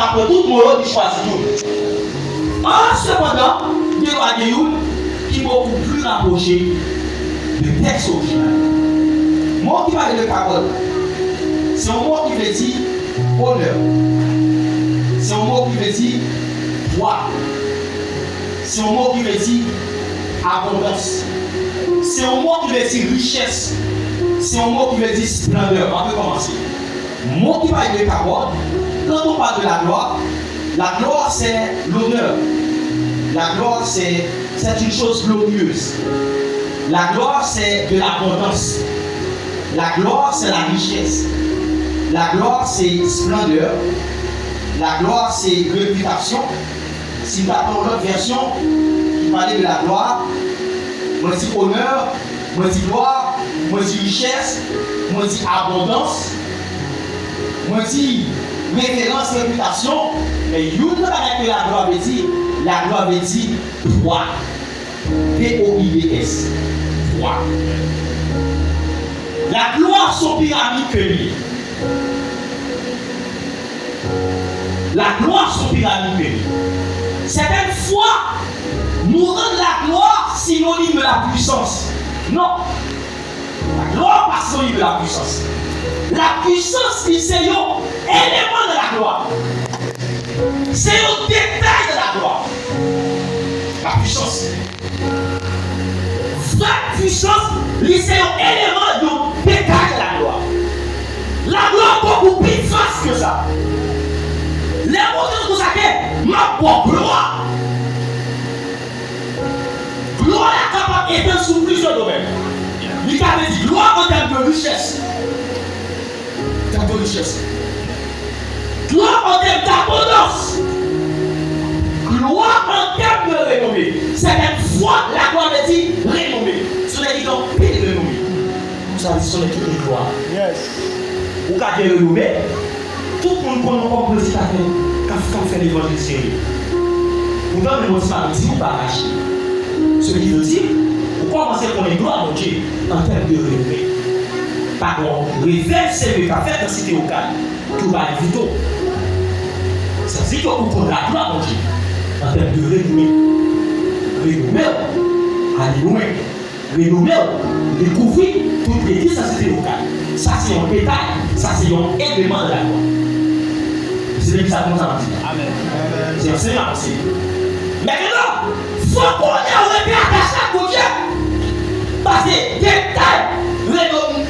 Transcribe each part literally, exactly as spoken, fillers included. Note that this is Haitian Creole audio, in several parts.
Apre tout mo yo, li chwazi youn. An, sepandan, gen dwa gen youn ki bokou pli rapwoche de tèks orijinal. Mo ki pale de kawòd, se yon mo ki vle di onè. Se yon mo ki vle di pwa. Se yon mo ki vle di abondans. Se yon mo ki vle di richès. Se yon mo ki vle di splandè. M ap rekòmanse. Mo ki pale de kawòd, quand on parle de la gloire, la gloire, c'est l'honneur. La gloire, c'est, c'est une chose glorieuse. La gloire, c'est de l'abondance. La gloire, c'est la richesse. La gloire, c'est splendeur. La gloire, c'est réputation. Si m ta pran yon lòt vèsyon ki pale de la gloire, mwen di onè, mwen di glwa, mwen di richès, mwen di abondans, mwen di reverans, repitasyon, men youn nan bagay ke la gloire vle di, la gloire vle di pwa. P O I D S. Pwa. La gloire se yon piramid ke li ye. La gloire se yon piramid ke li ye. Sètèn fwa, nou rann la gloire sinonim de la puissance. Non. La gloire pa sinonim de la puissance. La puissance, li se yon eleman de la gloire. Se yon detay de la gloire. La puissance. Vrè pwisans, li se yon eleman, yon detay de la gloire. La gloire bokou pli vas ke sa. Lè Bondye di konsa ke m ap ba w glwa, glwa la kapab etann sou plizyè domèn. Li ka vle di glwa an tèm de richès. Tèm de richès. Glwa an tèm dabondans. Glwa an tèm de renome. Sètèn fwa, laglwa vle di renome. Se yon nèg ki gen anpil renome. Sa vle di se yon nèg ki gen glwa. Yes. Ou ka gen renome, tout moun konn ou kòm predikatè k ap, k ap fè levanjil serye. Poutan, men Bondye pa di ou pa mache. Se ki vle di, ou kòmanse konnen glwa Bondye an tèm de renome. Pa gen yon revèy serye k ap fèt nan Site Okay, ki ou pa envite w. Sa vle di ke ou konn laglwa Bondye an tèm de renome. Renome w ale lwen. Renome w dekouvri tout legliz nan Site Okay. Sa se yon detay, sa se yon eleman nan laglwa. Se legliz sa konsa m ap di. Amèn. Se yon seri ap anseye. Mentnan, fòk kounye a ou rete atache ak Bondye. Paske detay renome.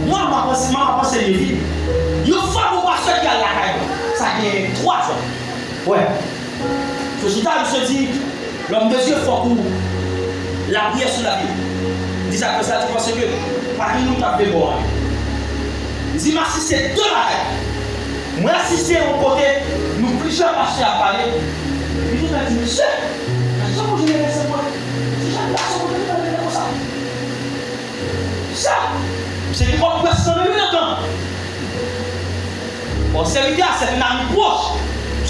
Mwen, m ap anse-, m ap anseye vi. Yon fwa, gon pastè ki al lakay mwen. Sa gen twa zan. Wè. Sou chita, misye di, l'homme de Dieu, fòk ou lapriyè sou lavi. Di sa ke sa di, paske pa gen moun k ap vle bò a. Li di, m asiste de bagay. Mwen asiste yon kote, nou plizyè pastè ap pale. Li di, mwen di, mesye, jan Bondye renmen sèvant mwen. Se jan gason Bondye renmen konsa. Sa, se ki kòm prèske nan menm letan. Bon, sèvitè a, se yon ami pwòch.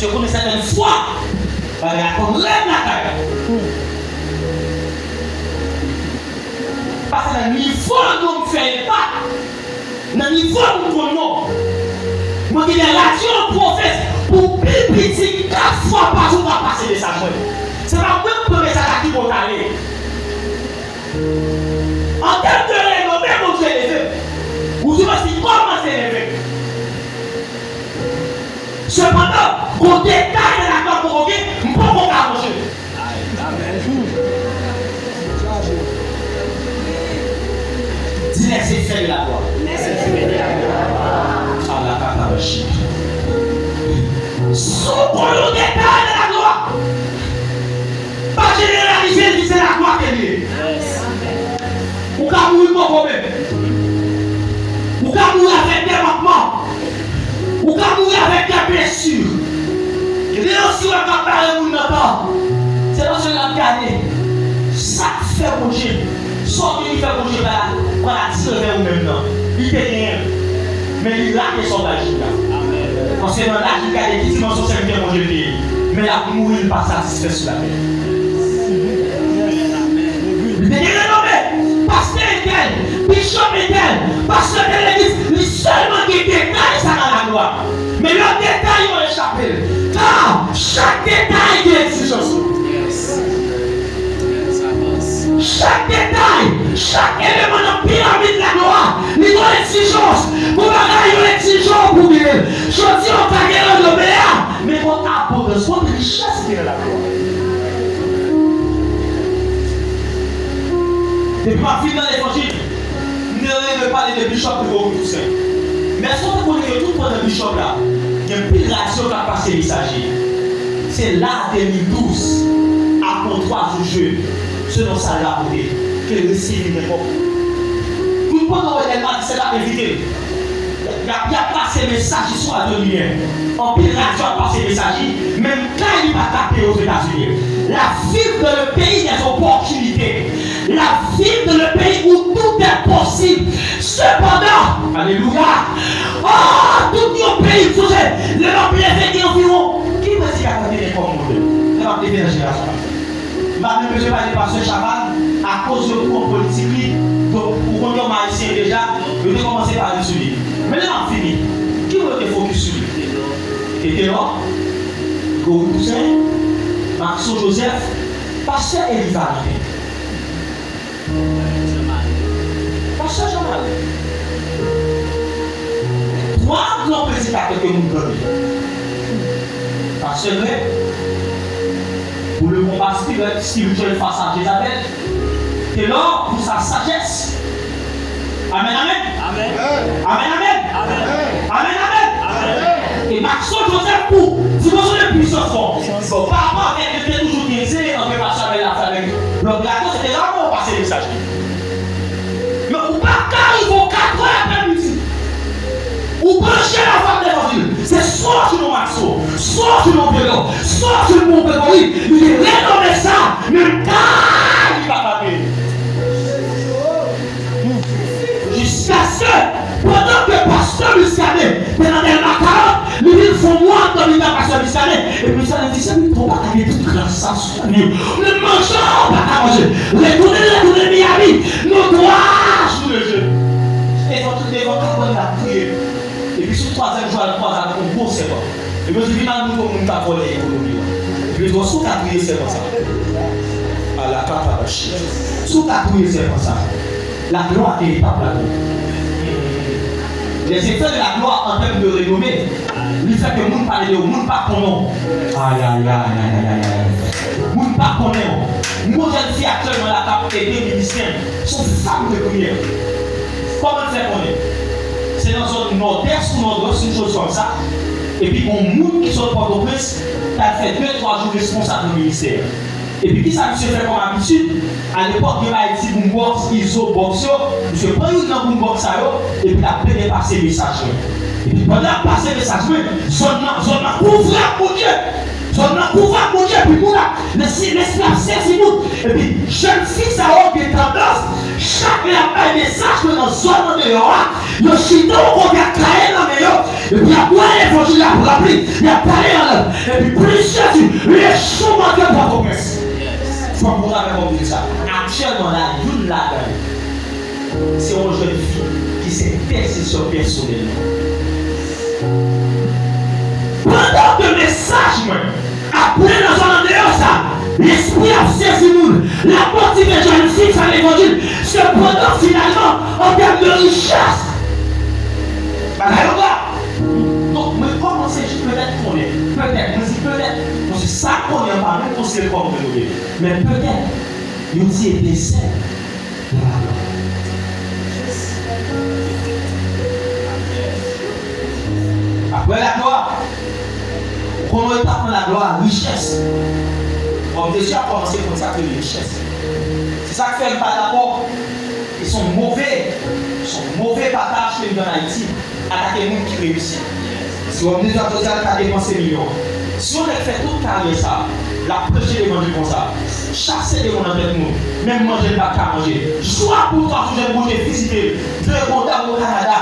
Se konnen sètèn fwa, bagay la konn rèd lakay la. Pase nan nivo nou fè enpak, nan nivo nou konn non. Mwen gen de radyo an pwovens pou pi piti kat fwa pa jou pa pase mesaj mwen. Se pa mwen k pran mesaj la ki bò l t ale. An tèm de renome, Bondye leve m. Ou di mwen si kòmanse leve m. Sepandan, gon detay nan laglwa m poko gen, m poko ka wonje. Amèn. Di les effets de la gloire. Les effets de la gloire. Alakatabashi. Si w konn yon detay nan laglwa, pa jeneralize l, di se laglwa ke li ye. Ou ka mouri poko menm. Ou ka mouri avèk de mankman. Ou ka mouri avèk de blesi. Gen de yon siwè k ap bare moun nan tan. Se paske l ap gade sa k fè Bondye. Sa w gen ki fè Bondye pa, pa atire vè ou menm nan. Li te genyen l. Men li rate sa w pral jwenn la. Paske nan laj li gade ki dimansyon sèvitè Bondye te ye. Men l ap mouri, li pa satisfè sou latè. Li te gen renome. Pastè entèl, bishop entèl, pastè de legliz, li sèlman gen detay sa nan laglwa. Men lè w gen Chak detay gen egzijans ou. Chak detay, chak eleman nan piramid laglwa, li gen egzijans. Gon bagay yo egzije w pou w genyen l. Jodi a, w ka gen renomen an, men gon abondans, gon richès ki nan laglwa. Depi m ap vin nan levanjil, m te renmen pale de Bishop Gregory Toussaint. Men èske w te konnen ke tout pandan Bishop la, gen pil radyo k ap pase mesaj li? Se la de mil douz, apre yon twa jou jèn, selon sa l rakonte, ke l resevwa nenpòt. Tout pandan w wè Dèlma disèt ap envite l, y ap, y ap pase mesaj li sou radyo limyè. Anpil radyo ap pase mesaj li, menm kay li pa ka peye Ozetazini. La viv dans le pays des opportunités. La viv dans le pays où tout est possible. Sepandan, alelouya, oh, tout yon peyi, sonje, lè m ap leve gen anviwon, ki mwen di ka tande men kòm modèl? Lè m ap leve nan jenerasyon sa. M pa menm bezwen pale pastè Chaval, akoz yo pran politik li, donk, ou konn yon ayisyen deja, yo te kòmanse pale sou li. Men lè m ap fini, ki moun yo te fokis sou li? Tetelò, Gregory Toussaint, Maxo Joseph, pastè Eli Valentin. Pastè Jean Marie. Twa gran predikatè ke moun tande. Pastè Greg, pour le combat spirituel, spirituel face à Jézabel. Telor pour sa sagesse. Amèn, amèn. Amèn. Amèn, amèn. Amèn, amèn. E Maxo Joseph pou dimansyon de pwisans, bon. Bon, pa rapò avèk yo te toujou gen zen antre pastè Abel Laflè avèk lòt gato, se te la pou pase mesaj li. Men ou pa ka rive w katrè aprè midi. Ou branche lavwa levanjil. Se swa w jwenn yon Maxo, swa w jwenn yon Telor, swa w jwenn yon Gregory, li te renome sa, men kay li pa ka peye. Jiskaske, pandan ke pastè Muscadin te nan Dèlma karant, li vin fè yon mwa anndan mitan pastè Muscadin, epi Muscadin di, "Se pitit ou pa ka gen tout gras sa sou tèt li yo. Menm manje w pa ka manje. Retounen, retounen Miami, nou twa jou de jèn." Devan tout, devan kabann, l ap priye. Epi sou twazyèm jou a, l kwaze avèk yon gwo sèpan. Epi yo di, "Vin al moute yon moun k ap vòlè ekonomi w." Epi yo di, "Si w ka touye sèpan sa." Ala papa bachi. "Si w ka touye sèpan sa." Laglwa te etap laglwa. Les effets de la gloire en termes de renommée, li fè ke moun pale de ou, moun pa konnen w. Ayayay. Moun pa konnen w. M gon jèn fi aktyèlman la k ap ede ministè m. Se yon fanm de priyè. Kòman l fè konnen? Se nan zòn nòdès ou nòdwès, yon choz kòmsa. Epi gon moun ki sot Pòtoprens t al fè de twa jou responsab nan ministè a. Epi kisa misye fè kòm abitid? Alepòk, gen bagay ti boombox, Izo box yo, misye pran youn nan boombox sa yo, epi l ap plede pase mesaj mwen. Epi pandan l ap pase mesaj mwen, zòn nan, zòn nan kouvri ak Bondye. Zòn nan kouvri ak Bondye, epi moun ap, lespri, lespri ap sezi moun. Epi jèn fi sa yo gen tandans, chak lè y ap bay mesaj mwen nan zòn andeyò a, yo chita yon kote ak kaye nan men yo, epi y ap wè levanjil, y ap ranpli, y ap pale an lang. Epi plis Jezi, lechon mande Pòtoprens. Fòk nou ta fè kòm di sa. Aktyèlman la, youn ladan yo, se yon jèn fi ki se entèsesè pèsonèl mwen. Pandan ke mesaj mwen ap plen nan zòn andeyò sa, lespri ap sezi moun, l ap motive jèn fi sa levanjil, sepandan finalman, an tèm de richès, bagay yo pa. Donk, mwen kòmanse petèt konnen, petèt, mwen di petèt, paske sa m konnen an pa menm konsidere kòm renomen, men petèt, yon ti etensèl. Apre laglwa, ou konn yon etap nan laglwa, richès. Òm de Dye a kòmanse konn sa k rele richès. Se sa k fè m pa dakò. E se yon move, se yon move pataj ke n gen ann Ayiti. Atake moun ki reyisi. Si w ap bezwen jodi a, l ka depanse milyon. Si yon nèg fè tout karyè sa, l ap preche levanjil konsa, chase demon nan tèt moun, menm manje l pa t ka manje. Jou a pou twa jou jèn Bondye vizite l, veye kontak o Kanada,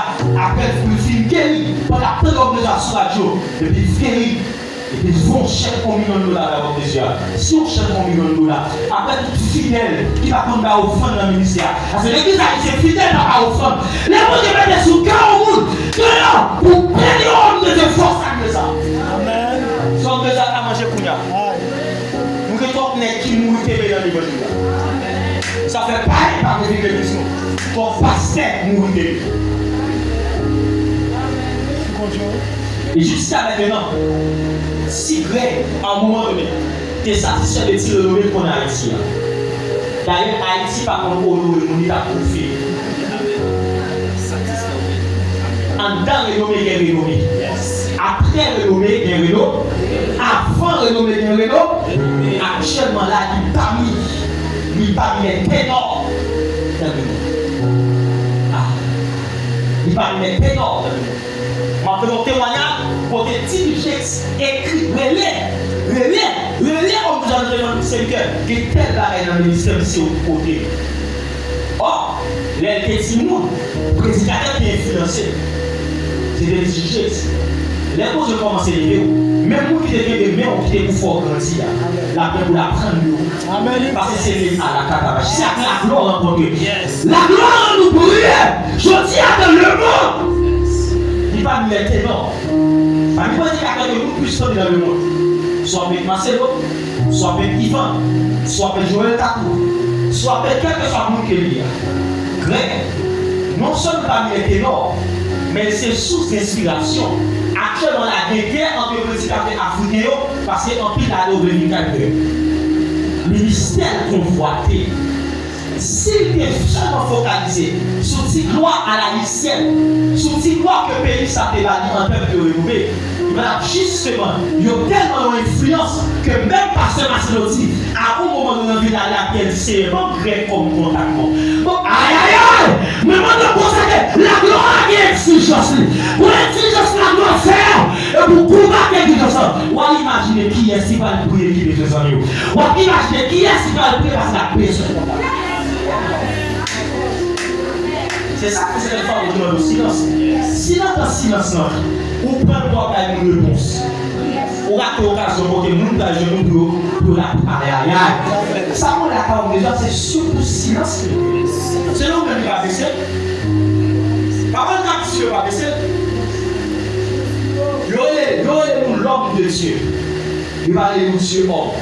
apre l fin geri, pandan l ap tande w ap bezwen sou radyo, epi l geri. Epi voye yon chèk yon milyon dola bay òm de Dye a. Si yon chèk yon milyon dola, apre tout fidèl ki pa konn bay ofrann nan ministè a. Paske legliz ayisyen fidèl pa bay ofrann. Lè Bondye mete sou kè yon moun, deyò, pou pèdi yon òm de Dye fò sakre sa. Amèn. Si òm de Dye a ka manje kounye a, mouri de li. E jiska mentenan, si Grèg, a yon moman done, te satisfè de ti renome l konn Ayiti a. Dayè, Ayiti pa konn onore moun li t ap pwouve. Anndan renome gen renome. Apre renome gen reno. Avan renome gen reno. Aktyèlman la, li pami, li pami lè tenò nan lemonn. Ah. Li pami lè tenò nan lemonn. M ap fè yon temwayaj kote T D Jakes ekri, rele, rele, rele kòm jan de sèvitè. Gen tèl bagay nan ministè m se yon kote. Ò, lè l te timoun, predikatè ki enfliyanse l, se te T D Jakes. Lè Bondye kòmanse leve w, menm moun ki te kenbe men w, ki te pou fè w grandi a, l ap gen pou l aprann de ou. Paske se li a la kataba. Se ak laglwa w rankontre. Laglwa rann ou priye. Jodi a, dans le monde, li pami lè tenò. Pami predikatè ke nou plis tande nan lemonn. Swa w ap met Marcelo, swa w ap met Ivan, swa w ap met Joel Tatou, swa w ap met kèlkeswa moun ke li ye a. Grèg, non sèlman pami lè tenò, men l se sous denspirasyon. Aktyèlman la, gen gè ant predikatè afriken yo, paske anpil ladan yo vle vin kay Grèg. Ministè l konvwate. Si l te sèlman fokalize sou ti glwa alayisyèn, sou ti glwa ke peyi sa te ba li an tèm de renome, men ap jisteman, yo tèlman yon enfliyans ke menm pastè Marcelo di, a yon moman nou nan vil la, l ap gen di, "Seyè, ban m Grèg kòm kontak mwen." Bon, ayayay! Men mwen te konstate, laglwa gen egzijans li. Gon egzijans laglwa fè, e pou konbat egzijans lan, w al imajine kiyès ki pral priye ki bezwen zanmi w. W ap imajine kiyès ki pral priye paske l ap bezwen konbat. Se sa k fè sètèn fwa yo di mande w silans. Si nan tan silans lan, ou pran l pou w ap bay moun repons, ou rate okazyon kote moun pral jwenn ou pou yo, pou yo la, ayayay. Sa mwen la ka w deja, se sitou silans li. Se nou menm ki pa bese. Pawòl k ap di yo pa bese. Yo rele, yo rele nou l'homme de Dieu. Yo pa rele nou Dieu homme.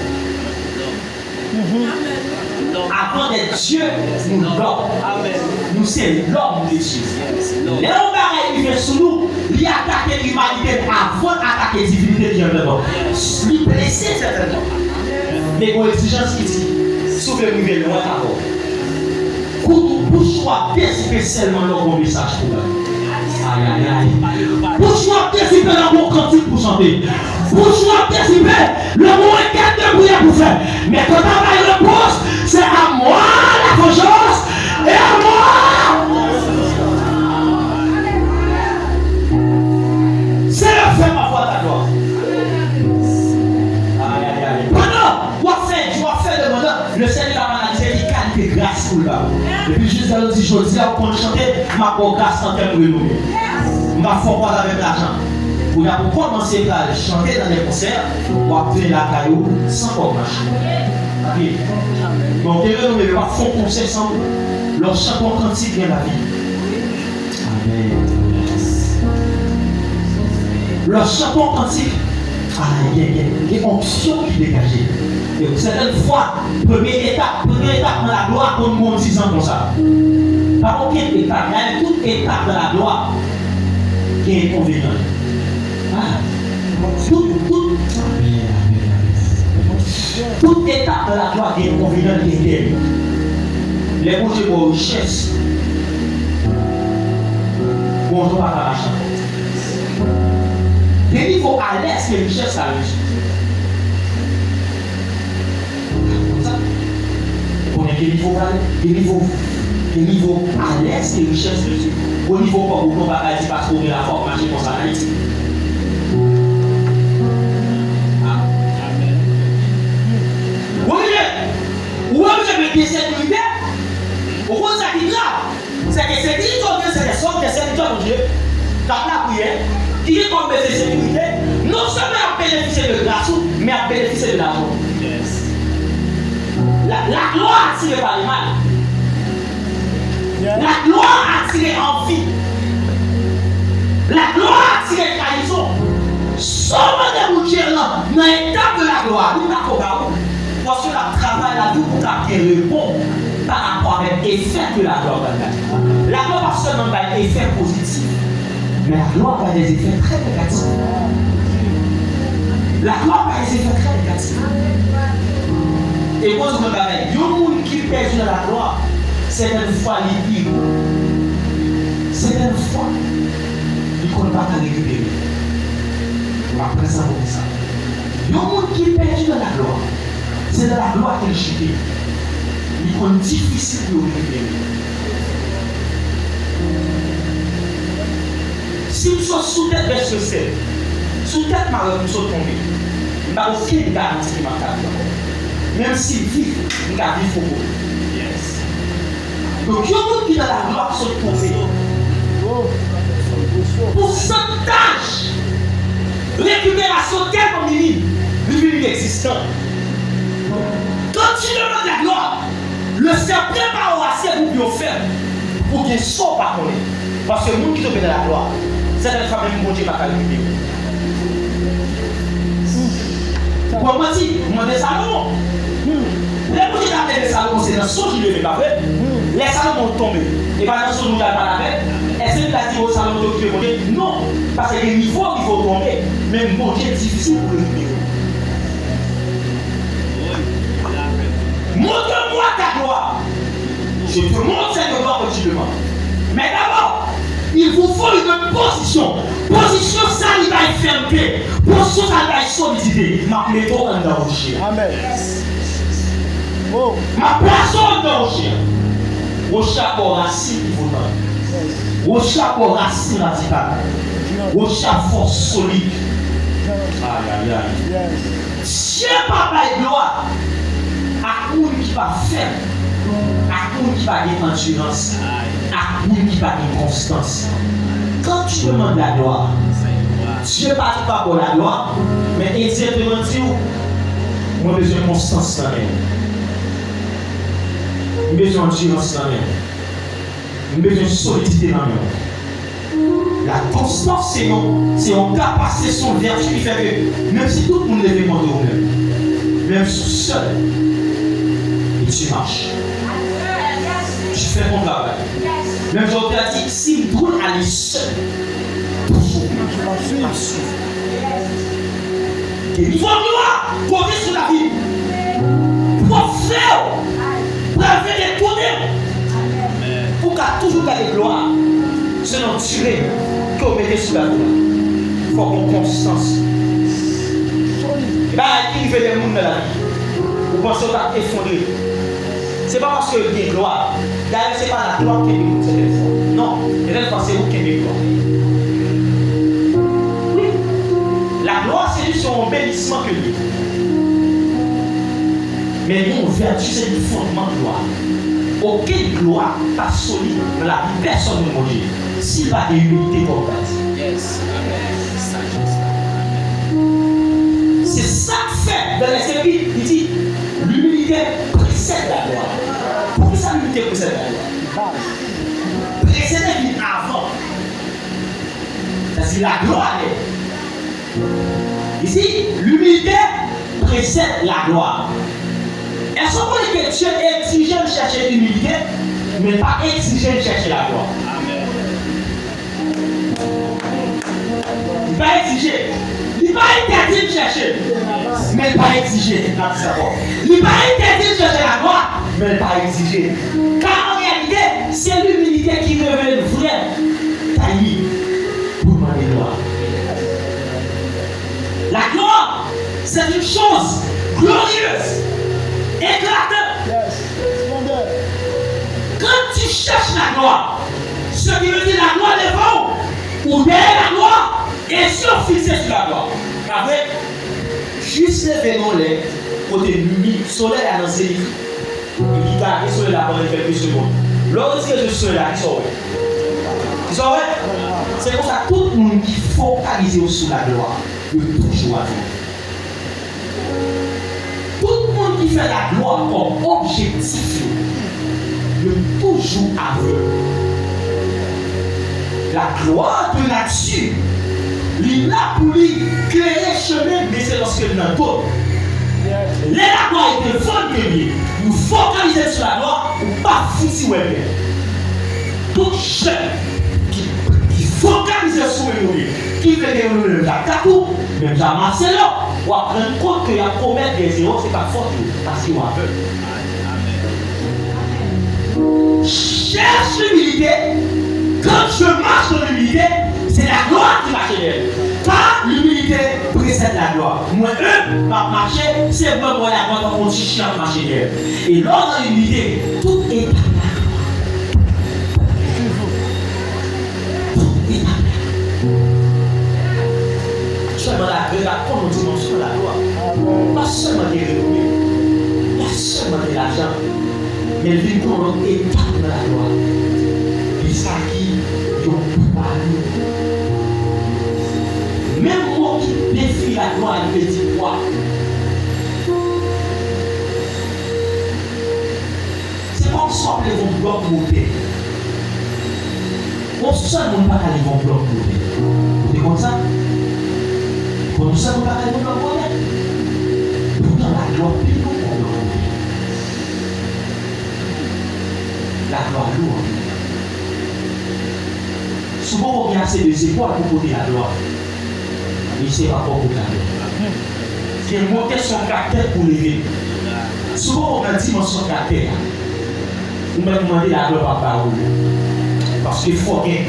Avant d'être Dieu, nou lòm. Nou se lòm de Dye. Lè yon bagay rive sou nou, li atake imanite avan l atake divinite ki anndan nou. Li blese sètènman. Men gon egzijans ki di, si w vle m rive lwen avè w, kout ou, bouch ou ap dezipe sèlman lè w gon mesaj pou bay. Ayayay. Bouch ou ap dezipe lè w gon kantik pou chante. Bouch ou ap dezipe lè w gon rekèt de priyè pou fè. Men kanta bay repons, c'est à moi la vengeance et à moi. C'est le fait ma foi ta gloire. Ayayay. Pandan w ap fè, w ap fè demann nan, Lesenyè ap analize ki kalite gras pou l ba ou. Epi jis lè l di, "Jodi a, ou konn chante, m ap ba w gras nan tèm renome. M p ap fè w kwaze avèk lajan." Kounye a, pou w kòmanse pral chante nan lè konsè, w ap vin lakay ou san kòb mache. Amen. Donk, te renome, yo p ap fè w konsè san ou. Lè w chante yon kantik, gen lavi. Amen. Lè w chante yon kantik, a, gen, gen, gen onksyon ki degaje. E sètèn fwa, premye etap, premye etap nan laglwa konn gon dizan konsa. Pa okenn etap, dayè tout etap nan laglwa gen enkonvenyan. A, tout, tout, amen, amen, amen. Tout etap nan laglwa gen enkonvenyan, gen gè. Lè Bondye ba w richès, gon jan w pa ka mache ankò. Gen nivo alèz ke richès la rive. Konsa. Konnen gen nivo, gen nivo, gen nivo alèz ke richès rive. Gon nivo kòb ou pran, ou pa ka di paske w gen lafwa w ap mache konsa an Ayiti. Ou oblije, ou oblije met de sekirite. Ou konn sa ki grav? Se ke sekirite w gen, se ke sòt ke sèvitè Bondye k ap lapriyè, ki gen kòm bezwen sekirite, non sèlman y ap benefisye de gras ou, men y ap benefisye de lajan w. La, laglwa atire pa lemal. Laglwa atire anvi. Laglwa atire trayizon. Sa w mande Bondye lan nan etap de laglwa, li pa ko ba ou. Paske l ap travay lavi w pou w ka byen reponn pa rapò avèk efè ke laglwa pral bay. Laglwa pa sèlman bay efè pozitif, men laglwa bay des effets très négatifs. Laglwa bay des effets très négatifs. E bon, di mwen bagay, yon moun ki pèdi nan laglwa, sètèn fwa li pi, sètèn fwa li konn pa ka rekipere. M ap pran sa pou di sa. Yon moun ki pèdi nan laglwa, se nan laglwa ke l chite. Li konn difisil pou yo rekipere. Si m sot sou tèt vès yo sèl, sou tèt marèt m sot tonbe, m pa gen okenn garanti ke m ap ka viv ankò. Menm si m viv, m ka viv pou kont mwen. Donk, yon moun ki nan laglwa sot tonbe, pousantaj rekiperasyon tèlman minim, li vin inegzistan. Quand tu demandes la gloire, le Seigneur prépare assez pou byen fè, pou gen sa w pa konnen. Paske moun ki tonbe nan laglwa, sètèn fwa menm Bondye pa ka rekipere. Bon, mwen di, mande Salomon. Lè Bondye t ap leve Salomon, se nan sonj li leve, pa vre? Lè Salomon tonbe, e pa nan sonj ou t al pale avè l? Èske li ta di, o, Salomon te okipe Bondye? Non, paske gen nivo, nivo w tonbe, men Bondye difisil pou rekipere. Montre-moi ta gloire. Je te montre cette gloire que tu demandes. Mais d'abord, il vous faut une position. Pozisyon sa li bay fèmte. Pozisyon sa li bay solidite. M ap mete w anndan woche a. Amèn. M ap plase w anndan woche a. Woche a ba w rasin ki vo tan. Woche a ba w rasin radikal. Woche a fè w solid. Ayayay. Dye pa bay glwa ak moun ki pa fèm, ak moun ki pa gen andirans, ak moun ki pa gen konstans. Quand tu demandes la gloire, Dye pa di pa ba w laglwa, men endirekteman di w, mwen bezwen konstans nan men w. M bezwen andirans nan men w. M bezwen solidite nan men w. La konstans se yon, se yon kapasite, se yon vèti ki fè ke menm si tout moun leve kont ou menm, menm si w sèl, e tu marches. Tu fais ton travail. Menm jan w te di, si m dwe ale sèl, toujou, m ap swiv. Ke nivo glwa kote sou lavi pwòp frè w pral vin detounen w pou w ka toujou gade glwa a. Se nan dire ke w mete sou lavi a. Fòk gon konstans. E bagay ki rive de moun nan lavi, ou panse w t ap efondre. Se pa paske yo gen glwa. Dayè, se pa laglwa k kenbe moun sètèn fwa. Non, sètèn fwa se ou k kenbe glwa. Wi. Laglwa se jis yon anbelisman ke l ye. Men yon vèti se li fondman glwa. Okenn glwa pa solid nan lavi pèsòn moun Bondye si l pa gen imilite kòm baz. Yes. Amen. Sagesse. Amen. Se sa k fè dans les Écrits, li di, l'humilité précède la gloire. Poukisa l'humilité précède la gloire? Presede vin avan. Sa se laglwa. Ici, l'humilité précède la gloire. Èske w konnen ke Dye egzije n chèche imilite, men pa egzije n chèche laglwa? Li pa egzije. Li pa entèdi n chèche l, men l pa egzije. N ap di sa ankò. Li pa entèdi n chèche laglwa, men l pa egzije. Ka an reyalite, se limilite ki revele n vrè tay li pou n mande glwa. La gloire, c'est une chose glorieuse, éclatante. Quand tu cherches la gloire, ce qui veut dire la gloire devant ou, ou derrière la gloire, et yeux fixés sur la gloire. Avèk jis leve nan lè kote mi, solèy la nan zenit. Epi gade solèy la pandan kèlke segonn. Lè w retire je sou solèy la, kisa w wè? Kisa w wè? Se konsa tout moun ki fokalize yo sou laglwa, yo toujou avèg. Tout moun ki fè laglwa kòm objektif yo, yo toujou avèg. La gloire de nature, li la pou li klere chemen, men se lòske l nan do n. Lè laglwa e devan n ke l ye, nou fokalize sou laglwa, ou p ap fouti wè byen. Tout jèn ki, ki fokalize sou yo li, ki vle gen yon menm jan ak Kakou, menm jan ak Marcelo, w ap rann kont ke y ap komèt dè erè, se pa fòt yo, paske yo avèg. Cherche l'humilité. Quand je marche dans l'humilité, c'est la gloire qui marche derrière. Pas l'humilité précède la gloire. Mwen, m ap mache, se mwen, mwen, la mwen, tankou yon ti chen ap mache dèyè. E lè w nan imilite, tout etap la glwa. Tout etap la. Sèlman lagrèv ap konn yon dimansyon nan laglwa. Pa sèlman gen renome, pa sèlman gen lajan, men l vin yon lòt etap nan laglwa. E sa ki yon pwa nou. Menm mo ki defini laglwa, li vle di pwa. Se kòmsi w ap leve yon blòk motè. Yon sèl moun pa ka leve yon blòk motè. Ou te konn sa? Konn yon sèl moun pa ka leve yon blòk motè. Poutan, laglwa pi lou ke yon blòk motè. Laglwa lou anpil. Si w poko gen ase de zepòl pou pote laglwa, mesye pa fè w kout laglwa. Gen motè se yon traktè pou leve l. Si w poko nan dimansyon traktè a, ou mèt mande laglwa pa ba ou l. Paske fò gen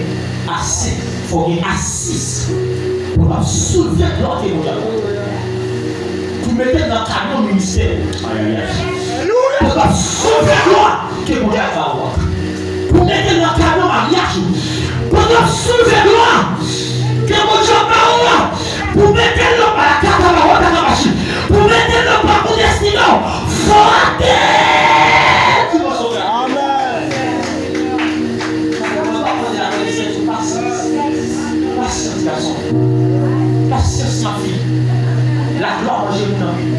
ase, fò gen asiz pou w ap soulve glwa ke Bondye ap ba ou. Pou mete l nan kamyon ministè ou. Ayayay. Pou w ap soulve glwa ke Bondye ap ba ou a. Pou mete nan kamyon maryaj ou. Pandan w ap soulve glwa ke Bondye ap ba ou a. Pou mete nan pa la kata ba wota ka mache. Pou mete nan pa pou destine w. Fò atè. Amèn. Pasyans, gason. Pasyans, mafi. Laglwa manje moun anpil.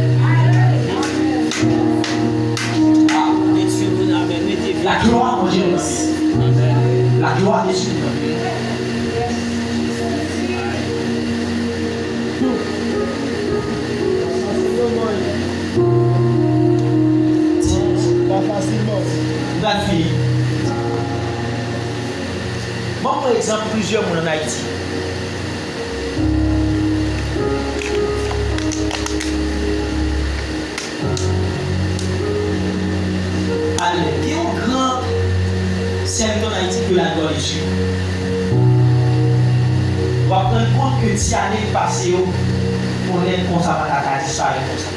Laglwa manje moun anpil. Laglwa detwi moun anpil. Pa fasil, non. M pral fini. Ban m pran egzanp plizyè moun ann Ayiti. Ale, gen yon gran sèvitè ann Ayiti ke laglwa detwi. W ap rann kont ke ti ane k pase yo, yon nèg konsa pa ta ka disparèt konsa.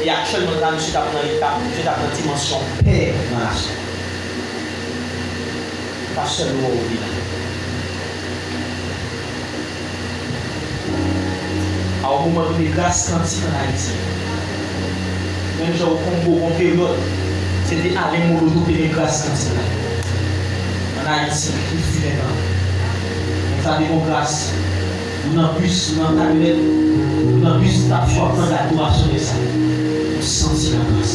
E aktyèlman la, misye t ap nan etap, misye t ap nan dimansyon pè nan nasyon. Pa sèl ou wè ou te la. A yon moman done, gras kantik ann Ayiti. Menm jan o Kongo, gon peryòd, se te Alain Moloto te gen gras kantik la. Ann Ayiti, li fimen nan. Konsa te gon gras. Ou nan bis, ou nan kamyonèt, ou nan bis, t ap fè w ap tande adorasyon lè sa. Ou santi lagras.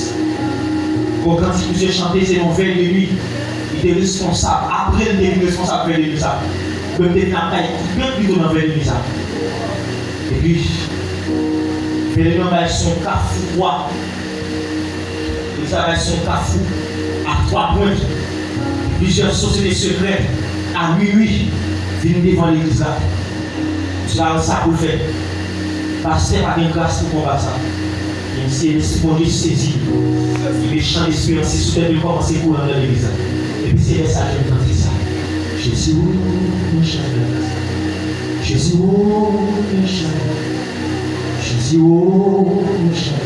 Gon kantik misye chante, se yon vèy de nwi. Li te responsab. Apre l te vin responsab vèy de nwi sa. Mwen m te vin ap bay kout men pito nan vèy de nwi sa. Epi, vèy de nwi an bay son kafou twa. Legliz la bay son kafou a twa pwent. Plizyè sosyete sekrè a minwi vin devan legliz la. Misye pa wè sa pou l fè. Pastè pa gen gras pou konba sa. Men se lespri Bondye sezi. Mechan lespri an sezi sou tèt li, li kòmanse kouri anndan legliz la. Epi se lè sa a ke m tande sa. Jezi o, mechan. Jezi o, mechan. Jezi o, mechan.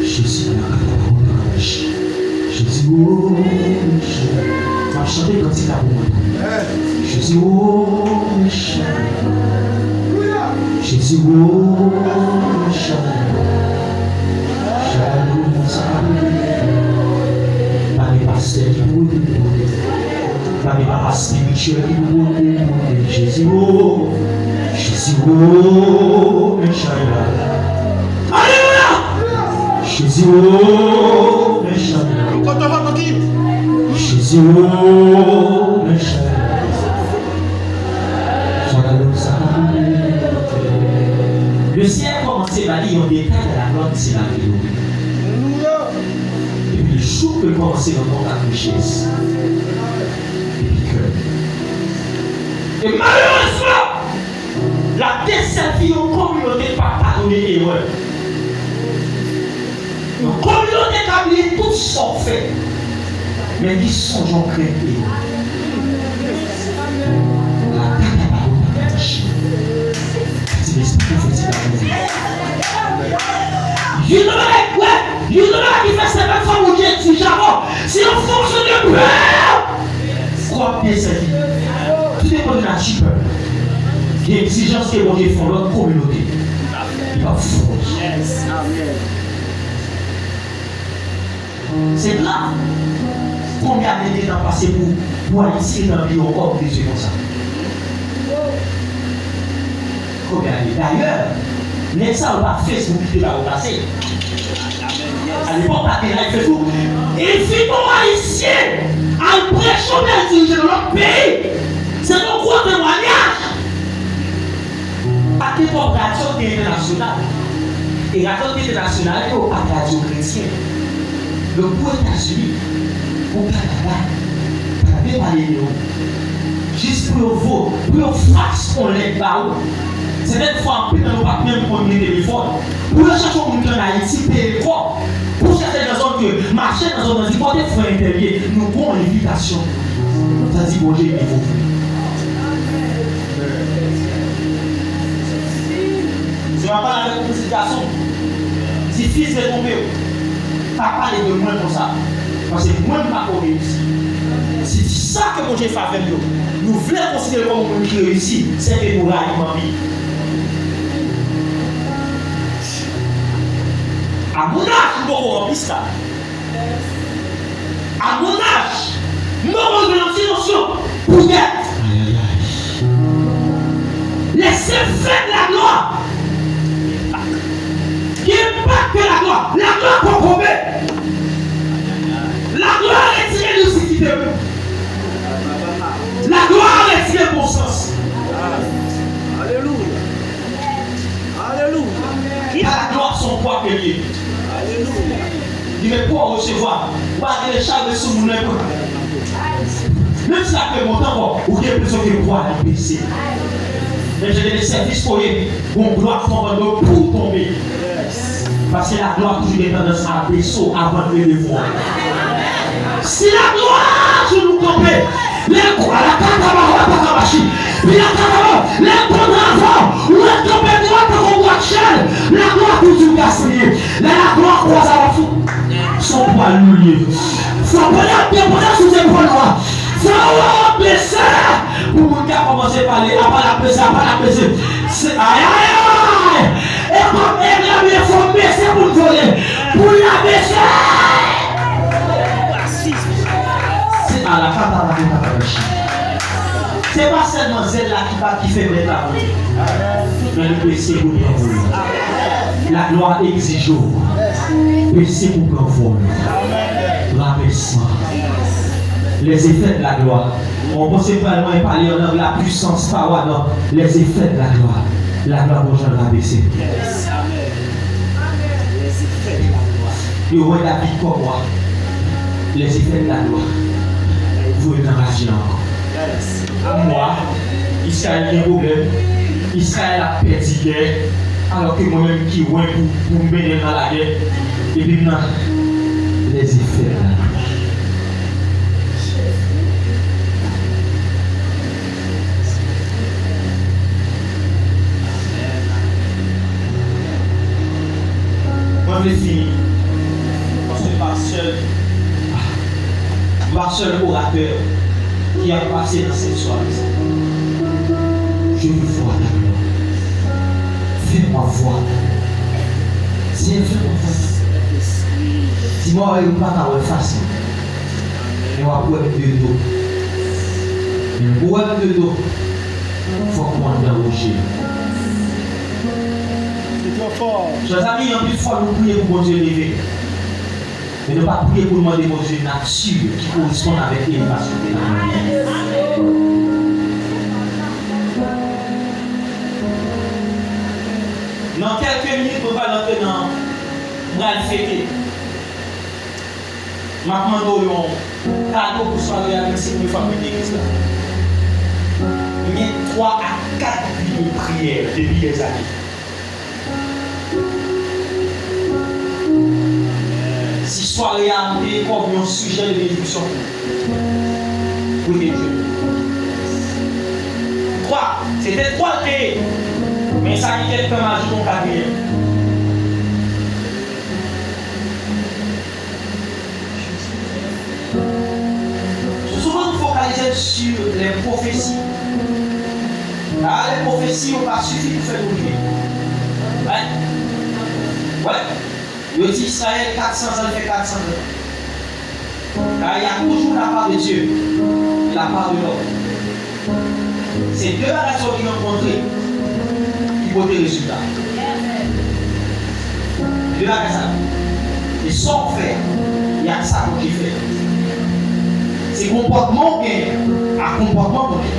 Jezi, Jezi, Jezi, m ap chante kantik la pou mwen. Jezi, o, mechan. Jezi, o, mechan. Pa gen pastè ki pou ede m. Pa gen papa espirityèl ki pou pote, pote Jezi o, Jezi o, men chay la. Alelouya! Jezi o, men chay la. Jezi o, men chay la. Sa ka donn sa. Le Seyè kòmanse ba li yon detay nan laglwa ki se lavi yo. Jezi. Epi kè. E malerezman, l ap desèvi yon kominote k pa padone erè. Yon kominote k ap bliye tout sa w fè. Men ki sonje w krent li. La kata pa ou pa ka mache. Ti lespri pwofetik la pwofetik. Youn nan bagay, wè, youn nan bagay ki fè sèvant fò Bondye egzije avè w, se yon fonksyon de pè. Kòm de sèvi. Tout depann de nati pèp. Gen egzijans ke Bondye fè yon lòt kominote. Li p ap fè. Yes. Amèn. Se grav. Konbyen ane gentan pase pou, pou Ayiti gentan bliye yon kòb bezwen konsa? Konbyen ane? Dayè, nèg sa yo pa Facebook ki te ba yo pase. Alepòk, pa te live Facebook. E figi yon Ayisyen al preche yon bèl dirije nan lòt peyi. Se yon gwo temwayaj. Pa t gen twòp radyo ki te entènasyonal. E radyo ki te entènasyonal yo pa t radyo kretyen. Donk pou Etazini, pou Kanada, pa t ap pale de yo. Jis pou yo vo, pou yo faks yon lèt ba ou. Sètèn fwa, anpil nan nou pa t menm konn gen telefòn. Pou yo chèche yon moun ki ann Ayiti, peye kòb. Pou chèche nan zòn ke, mache nan zòn nan, di kote frè entèl ye, nou gon envitasyon. Sa di Bondye gen pou vre. Se pa pale avèk yon pitit gason. Di fis de tonbe. Pa pale de mwen konsa. Paske mwen m pa ko reyisi. Si di sa ke Bondye fè avè m yo, nou vle konsidere l kòm yon moun ki reyisi, se ke nou rayi m anpil. A mon âge, m poko ranpli sa. A mon âge, m poko jwenn yon ti nosyon poutèt. Ayayay. Les effets de la gloire. Gen enpak ke la gloire. La gloire poko tonbe. La gloire retire lisidite moun. La gloire retire bon sans. Alelouya. Alelouya. Ki pa la glwa se yon pwa ke l ye. Alelouya. Li gen pwa w resevwa. Ou pa gen chal sou moun nan pou. Menm si l ap remonte ankò, ou gen enpresyon ke pwa li bese. Men jan gen de sèvis koye, gon glwa k tonbe pou w tonbe. Paske la glwa toujou gen tandans a bese w avan l eleve w. Si la glwa sou nou kanpe, lè kwa la kataba wa pakabashi, pi la kataba, lè kontra fò, ou ret kanpe dwat tankou bwa chèl, la glwa toujou gaspiye. Lè la glwa kwaze avè w, se yon pwa lou l ye. Fò pran l ap depoze sou zepòl ou a. Fò w bese. Pou moun ka kòmanse pale, apa l ap bese, apa l ap bese. Se, ayayay! E kòm e la byen fò bese pou l vole. Pou l la bese! Se ala kata la byen kata bèch. Se pa sèlman zèl la ki bat ki fè mèt la monte. Men li bese pou l pran vòl. Laglwa egzije w bese pou pran vòl. Rabèsman. Les effets de la gloire. Mwen panse m pral mwen pale an lang la puissance, power nan les effets de la gloire. Laglwa gon jan l rabese. Yo wè David kòm wa. Les effets de la gloire. Voye nan raje ankò. Mwa, Izrayèl gen pwoblèm. Izrayèl ap pèdi gè. Alò ke mwen menm ki wen pou, pou m mennen l nan lagè. Epi m nan les effets de la gloire. Mwen vle fini. Paske m pa sèl, m pa sèl oratè ki ap pase nan sèt sware sa. Je veux voir ta gloire. Fais-moi voir ta gloire. Seigneur, fais-moi voir ta gloire. Di mwen, ou pa ka wè fas mwen. Men w ap wè m de do. Men pou w wè m de do, fòk ou anndan woche. Se twò fò. Chè zanmi, anpil fwa nou priye pou Bondye leve. Men nou pa priye pou nou mande Bondye nati ki koresponn avèk elevasyon ke n ap mande. Nan kèlke minit, nou pral antre nan, m pral fete. M ap mande w yon, Kado pou sware a, menm si premye fwa m vin legliz la. M gen twa a kat vi de priyè depi dèzane. Si sware a, m te kòm yon sijè de benediksyon pou ou. Premye Dye. Twa, se te twa l te ye. Men sa ki te fè m ajoute yon katriyèm. Souvan nou fokalize sur les prophéties. Ah, les prophéties yo pa sifi pou fè nou rive. Wè. Wè. Yo di Israël, quatre cents ans, il fait quatre cents ans. Car il y a toujours la part de Dieu et la part de l'homme. Se de bagay sa yo ki rankontre ki pote rezilta. De bagay sa yo. E sa w fè, e ak sa Bondye fè. Se konpòtman w genyen ak konpòtman Bondye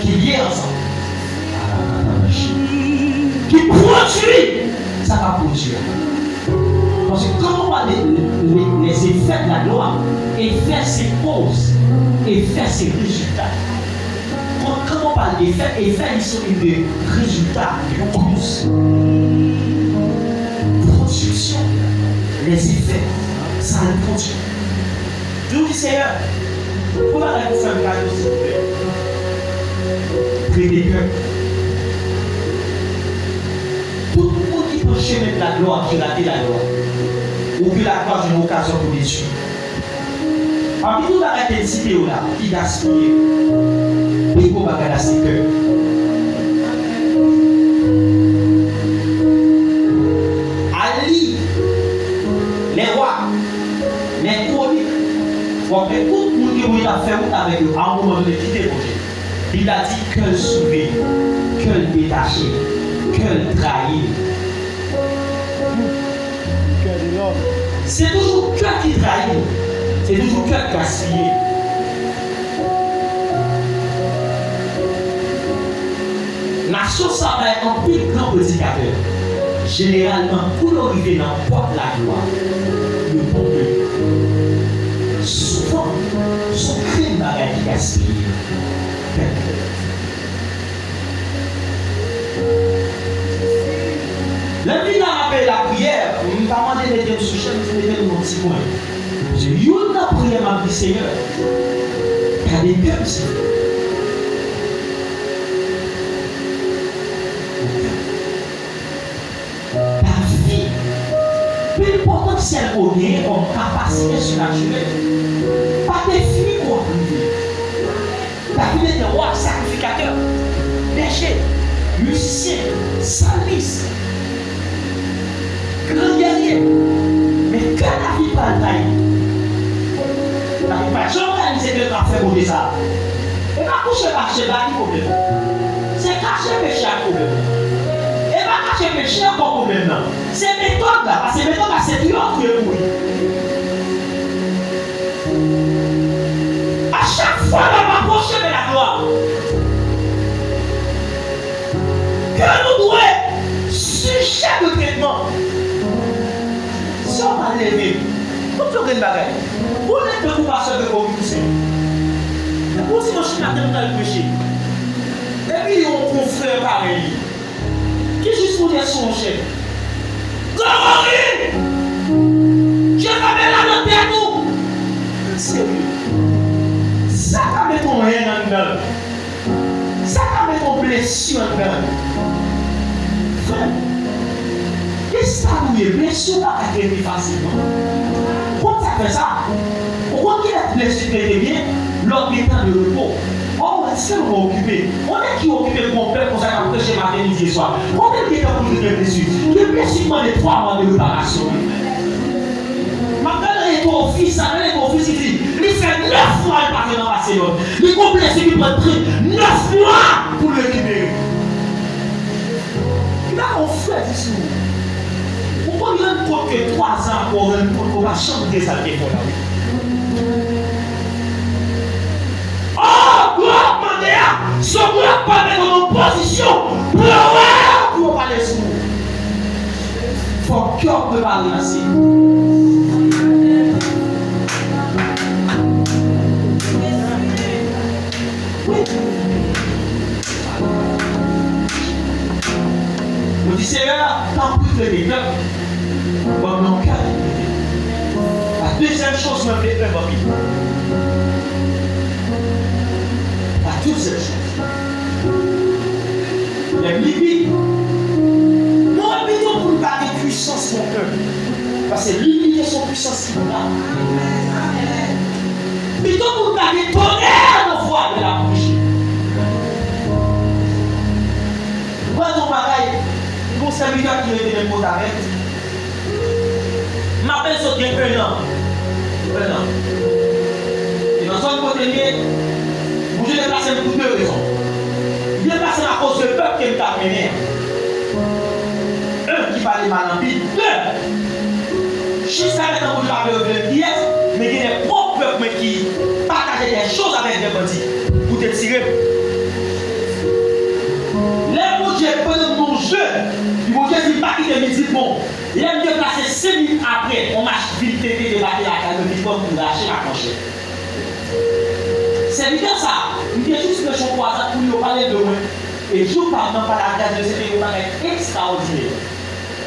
ki lye ansanm. Ki pwodui sa k ap pwodui a. Paske quand on parle de, de, de, les effets de la gloire, effet se koz, effet se rezilta. Quand, quand on parle d'effet, effet li se yon de rezilta, yon koz. Pwodiksyon, les effets, sa l pwodui. Di w di, Seyè, pou bagay pou fè m kado, silvouplè. Prete kè. Tout moun ki pran chemen de la gloire, ki rate la gloire, ou ke la gloire jwenn okazyon pou detwi. Pami tout bagay te site yo la, ki gaspiye, pi gwo bagay la se kè. Al li Lè w a, lè konik, w ap wè tout moun ke Bondye t ap fè wout avèk yo, a yon moman done, kite Bondye. Bib la di, kè l souve, kè l detache, kè l trayi. Se toujou kè ki trayi nou. Se toujou kè k gaspiye. Nasyon sa bay anpil gran predikatè. Jeneralman, kou yo rive nan pòt laglwa, yo tonbe. Souvan, se yon grenn bagay ki gaspiye. Lè m vin la, m ap veye lapriyè, m pa mande mete m sou chèn, m di mete m nan ti kwen. Se youn nan priyè m ap di, Senyè, gade kè m, Senyè. David, pi enpòtansyèl ke w genyen kòm kapasite sinatirèl, pa defini kote w ap rive. David te wa, sakrifikatè, bèche, mizisyen, salmis, gran gèrye. Men kè David pral trayi. David pa t janm reyalize ke l t ap fè kote sa a. E pa kouche Batcheba ki pwoblèm nan. Se kache peche a ki pwoblèm nan. E pa kache peche a ankò pwoblèm nan. Se metòd la, paske metòd la se pou yo touye mouri. A chak fwa l ap apwoche de laglwa, ke nou dwe sijè de tretman. Si w pa leve, tout yon grenn bagay. Ou leve pou pastè de konfisyon. Epi w di, mwen chita tèm pral preche. Epi yon konfrè parèy li ki jis moute sou yon chèz. Gregori! Dye fèmen la nan tèt ou! Serye. Sa ka met yon hèn anndan l. Sa ka met yon blesi anndan l. Frè m, gen stad ou ye, blesi ou pa ka trete fasilman. Ou konn sa k fè sa? Ou konn kilè blesi trete byen? Lè w gen tan de repo. Ò, w wè, se ou okipe. Ou nèg ki okipe pou yon pèp konsa k ap preche maten, midi e swa. Konbyen l gen tan pou l trete blesi? Gen blesi ki mande twa mwa de reparasyon, wi. M ap gade nan Letre Ofis, sa nan Letre Ofis ki di, li fè nèf mwa li pa fè nan Baselòn. Li gon blesi ki pran tre-, nèf mwa pou l rekipere. Li pa gon frè di sou ou. Ou konn rann kont ke twa zan apre w rann kont ke w pa janm te sa l te fè w la, wi. Oh, glwa ap mande a, se glwa ap pèmèt ou nan pozisyon pou yo wè, pou yo pale sou ou. Fòk kè w prepare ase. Senyè, ban m yon kè ki pwofite. La dezyèm choz mwen vle fè, ban m li. La dezyèm choz. Lè m li Bib, mwen wè pito pou m pa gen pwisans mwen menm. Paske limite se yon pwisans ki la. Pito pou m pa gen tonè nan vwa de la bouji. Mwen di w bagay, m gon sèvitè ki rete menm kote avè m. M apèn sot gen ennan. Ennan. E nan zòn kote m ye, Bondye deplase m pou de rezon. Li deplase m akoz de pèp ke m t ap mennen an. En, ki pale mal anpil. De, jiska mentnan Bondye pa vle revele m kiyès, men gen de pwòp pèp mwen ki pataje de choz avèk de bandi pou detire m. Lè Bondye, pandan m nan yon jèn, epi Bondye di m pa kite m, li di m bon. Lè m deplase senk minit apre, yon machin vin tete debake lakay mwen, vin pran m pou rache m ak manchèt. Sèvitè sa a, m te jis preche yon kwazad pou li, yo pale de mwen. E jou pa m nan pale ak Dye, se te yon bagay ekstraòdinè.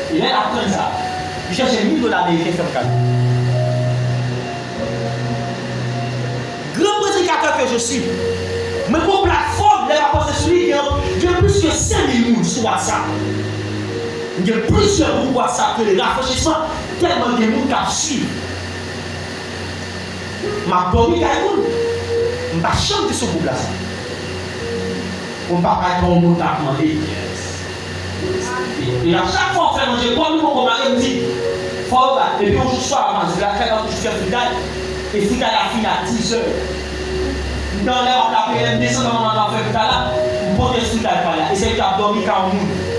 E lè l aprann sa, li chèche mil dola ameriken fè m kado. Gran predikatè ke je suis, mwen gen yon platfòm, lè m ap panse sou li, gen, gen plis ke senk mil moun sou WhatsApp. M gen plizyè gwoup WhatsApp rele Rafrechisman, tèlman gen moun k ap swiv. M ap dòmi kay moun. M pa janm te sou gwoup la sa. Ou pa bay pa yon moun k ap mande. E, e a chak fwa w fè manje, kòm li poko mare, m di, fò yo bat. Epi yon jou swa, mazi la fè, m ap toujou fè fritay. E fritay la fini a dizè. M te anlè, m ap lape, lè m desann nan manman m ap fè fritay la, m pote fritay pa la. E se li k ap dòmi ka yon moun.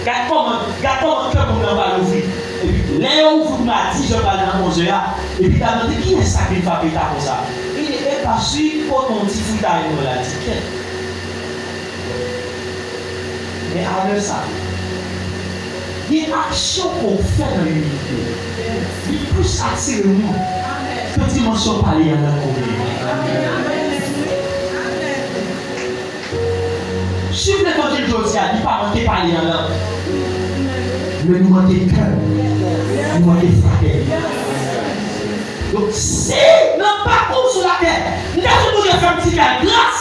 Gad kòman, gad kòman kè moun nan pral ouvri. Epi lè yo ouvri pou mwen a dizè, pral nan onzè a, epi dam nan di, kiyès sa k vin frape ta konsa? Li di, epa, si pote yon ti fritay mwen la, ti kèt. Men alè sa, gen aksyon ke w fè nan imilite, li plis atire moun ke dimansyon pale an lang ke w genyen. Swiv levanjil jodi a, li pa manke pale an lang. Men nou manke kè, nou manke fratènite. Donk, si nan pakou sou latè, m ta sou Bondye fè m ti kal gras,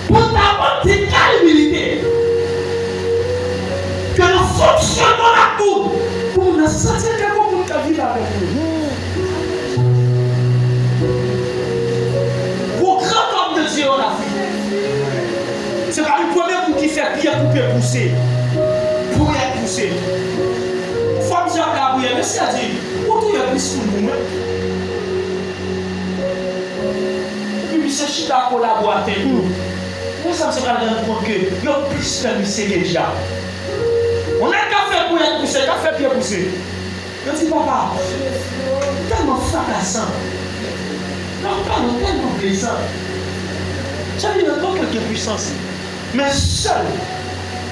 pou l ta ban m ti kal imilite, ke nan fonksyònman lakou, pou moun nan santi l ke gon moun k ap viv avèk li. Gon gran nonm de Dye an Afrik. Se pa li premye moun ki fè pye koupe pouse. Ponyèt pouse. Fwa misye ap lapriyè, mesye a di, ou touye plis moun pou mwen. Epi misye chita kolabo ak tèt yo. Mwen sa misye pral rann kont ke yo plis pè misye ke dyab. Yon nèg k ap fè ponyèt pouse, k ap fè pye pouse. Yo di, papa, tèlman frakasan. Nan pale tèlman plezan. Sa vle di nan kè gen pwisans. Men sèl.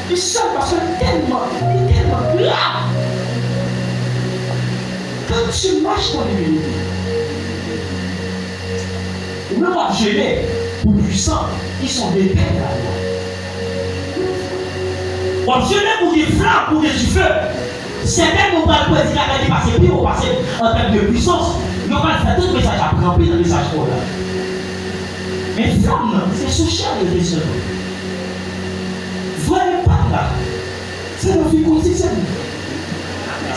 Li sèl paske li tèlman, li tèlman grav. Quand tu marches dans l'humilité, ou menm w ap jene pou pwisan, ils sont des pères d'amour. W ap jene pou gen flam, pou gen dife. Sètènman, ou pral predikatè ki pase pi wo pase an tèm de pwisans. Yo pral fè tout mesaj ap ranpli nan mesaj pa w la. Men flam nan, se sou chè l rete sèlman. Vrè enpak la, se nan vi kotidyèn.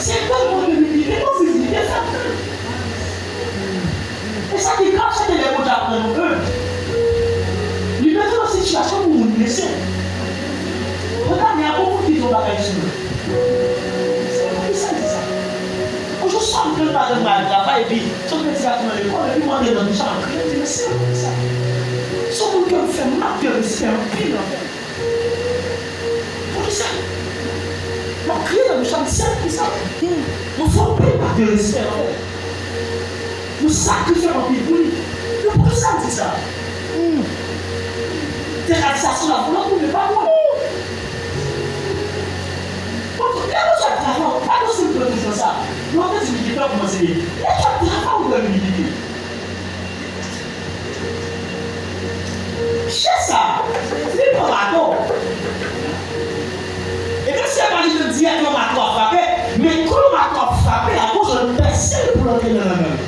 Se tèlman de limite, nou viv limite, sa. E sa ki grav, se ke lè Bondye ap rann nou enb, li mete nou nan sitiyasyon pou moun blese. Pandan ane a, gon moun ki di yon bagay sou mwen. Se poukisa l di sa? Yon jou swa m plenn madanm mwen al travay, epi se yon ti gason nan lekòl, epi m antre nan douch la, m ap kriye, m di, "Mesye, poukisa?" Se yon moun ke m fè mak de respè anpil anvè l. Poukisa? M ap kriye nan douch la, m di, "Sèl poukisa?" M fè anpil mak de respè anvè l. Nou sakrifye anpil pou li. Men poukisa l di sa? Hmm. Te ka di sa sou lakou, non, pou li pa bon. Bon, lè Bondye ap travay, pa nan senp pran tout jan sa. Nou te di li gentan kòmanse. Lè Bondye ap travay, ou dwe imilite. Chè sa, li pran mato. E menm si se pa li menm dirèkteman mato a frape, Nan ladan l.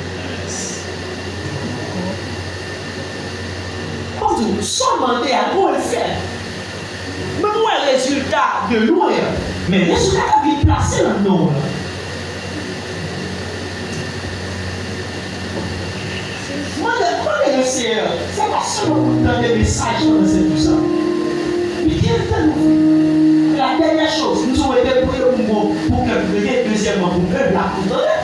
Kòm di w, sa w mande a, ou wè l fè. Menm ou wè rezilta de lwen an, men rezilta k ap vin plase nan non w lan. Mande, mande Lesenyè, se pa sèlman pou n tande mesaj lan nan sèvis la. Men ki enteresan nou fè. E la dènyè choz, m di w ede priye pou m bon, pou kè m rete, dezyèmman, pou m enb la, pou m tande.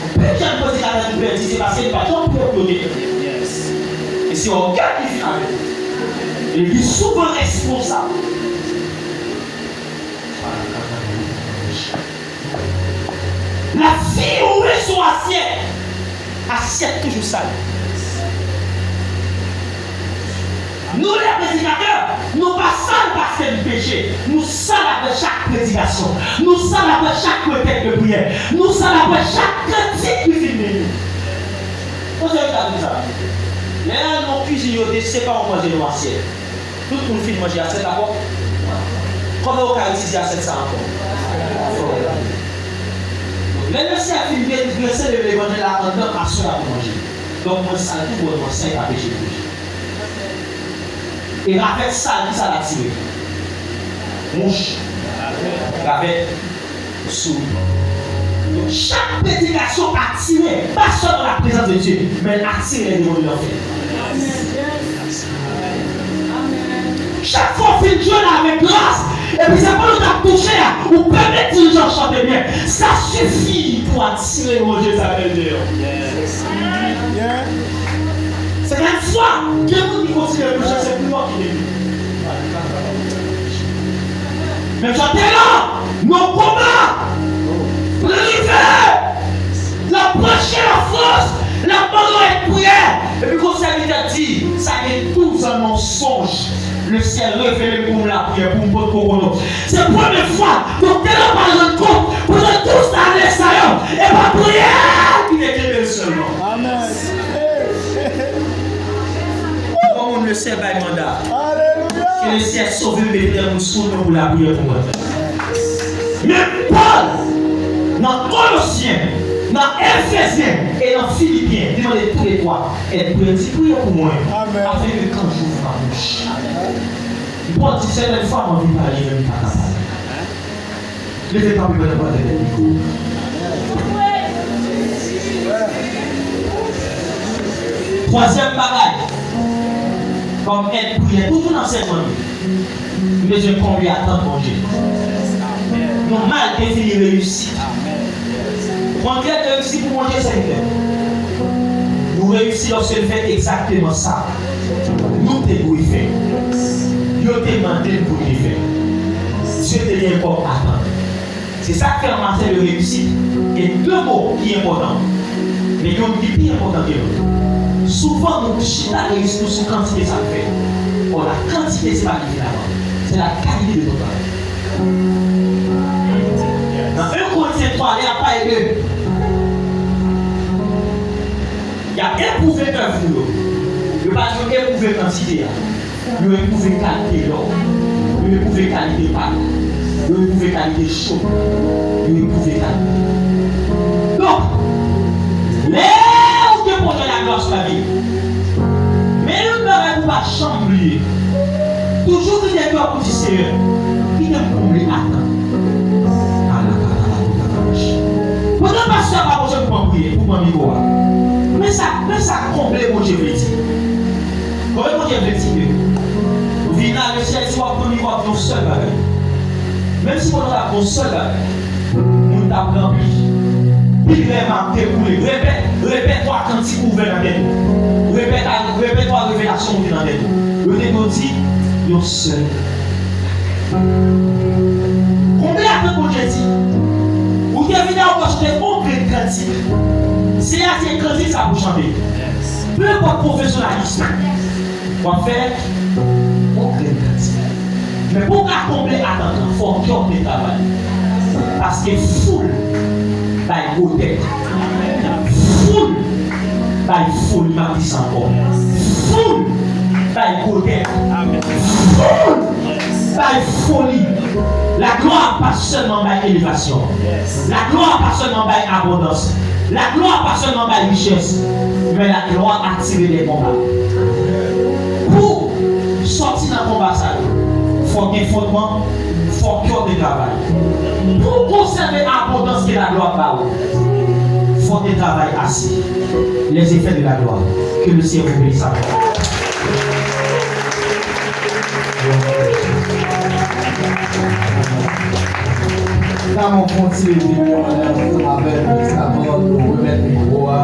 Anpil jèn predikatè ki pèdi, se paske li pa t janm priye pou yo te. E se ògèy ki vin avè l. E li souvan responsab. Lavi ou sou asyèt. Asyèt toujou sal. Nou, lè predikatè, nou pa sal paske n peche. Nou sal apre chak predikasyon. Nou sal apre chak retèt de priyè. Nou sal apre chak kantik ki vin de nou. Poze yon ta di sa. Lè y al nan kizin, yo te separe manje nan asyèt. Tout moun fin manje asyèt la pwòp. Kòman yo ka itilize asyèt sa ankò? Lè Lesenyè fin delivre, se leve levanjil la anndan asyèt la pou manje. Donk, mwen sal tou bò, mwen sal pa peche pou manje. E ravèt sal, kisa l atire? Mouch, ravèt, souri. Donk, chak predikasyon atire, pa sèlman la prezans de Dye, men l atire lè devan lanfè. Chak fwa w fin jwenn avèk gras, epi se pa nou t ap touche a, ou pèmèt dirijan chante byen, sa sifi pou atire yo, Jezabèl deyò. Se kèk fwa, gen moun ki konsidere ke se pou yo ki vini. Men sa te la, nan konba, rive, l ap preche Lafrans, l ap mande yon èd priyè. Epi gon sèvitè di, sa gen douz an nan yon sonj, Lesyèl revele m pou m lapriyè, pou m potko konnen. Se premye fwa, doktè la pa rann kont, pandan douz ane sa yo, e pa priyè ki te kenbe l sèlman. Amèn. Bon moun, Lesyèl bay manda. Alelouya. Ke Lesyèl sove m, mete de moun sou nou pou lapriyè pou mwen. Men Pòl, nan Kolosyen, nan Efezyen e nan Filipyen, li mande toulètwa, èd pou yo di priye pou mwen, amèn, afin que quand j'ouvre ma bouche. Pòl di, sètèn fwa m anvi pale, men m pa ka pale. Leve kanpe pandan m pral remèt mikwo. Twazyèm bagay, kòm èd priyè, toujou nan sèmon yo, m bezwen konble atant Bondye. Nou mal defini reyisit. Ou konn kle de reyisit pou Bondye, sèvitè? Nou reyisi lòske n fè egzakteman sa nou te dwe fè. Yo te mande n pou n te fè. Dye te gen kòm atant. Se sa k fè nan maten de reyisit, gen de mo ki enpòtan, men gen youn ki pi enpòtan ke lòt. Souvan, nou chita reyisi nou sou kantite sa n fè. Ò, la kantite, se pa li ki vin avan. Se la kalite de nou travay. Nan en Korentyen twa, lè y ap pale de, y ap epwouve èv nou yo. Yo pa di yo epwouve kantite a. Yo epwouve kalite lò. Yo epwouve kalite pay. Yo epwouve kalite cho. Yo epwouve kalite. Donk, lè ou gen pwojè laglwa sou lavi, men yon bagay pou pa janm bliye. Toujou kite kè w pou di, Seyè, kite m konble atant. Pandan pastè a pa bezwen pran priye, pou pran mikwo a. Men sa, men sa konble Bondye vle di. Konbyen Bondye vle di ke ou vin la, Lesyèl di w ap pran mikwo ap di yon sèl bagay. Menm si pwogram la ap di yon sèl bagay, moun t ap ranpli. Pil rèm ap dekoule. Repè-, repètwa kantik ouvè nan tèt ou. Repèta-, repètwa revelasyon moute nan tèt ou. Yo te dwe di yon sèl bagay. Konbyen atant Bondye di? Ou te vin la, ou pa chante yon grenn kantik. Senyè a di kantik sa pou chante. Pe enpòt pwofesyonalis ou. W ap fè yon grenn kantik. Men pou w ka konble atant lan, fò kè w te travay. Paske foul bay gwo tèt. Foul bay foli, m ap di sa ankò. Foul bay gwo tèt. Foul bay foli. Laglwa pa sèlman bay elevasyon. Laglwa pa sèlman bay abondans. Laglwa pa sèlman bay richès. Men laglwa atire de konba. Pou sòti nan konba sa yo, fò gen fondman, fò kè w te travay. Pou w konsève abondans ke laglwa ba ou, fò w te travay ase. Les effets de la gloire. Que le Seigneur vous bénisse encore. N a fè yon ti leve men anlè ansanm avèk nou, jis avan nou remèt mikwo a,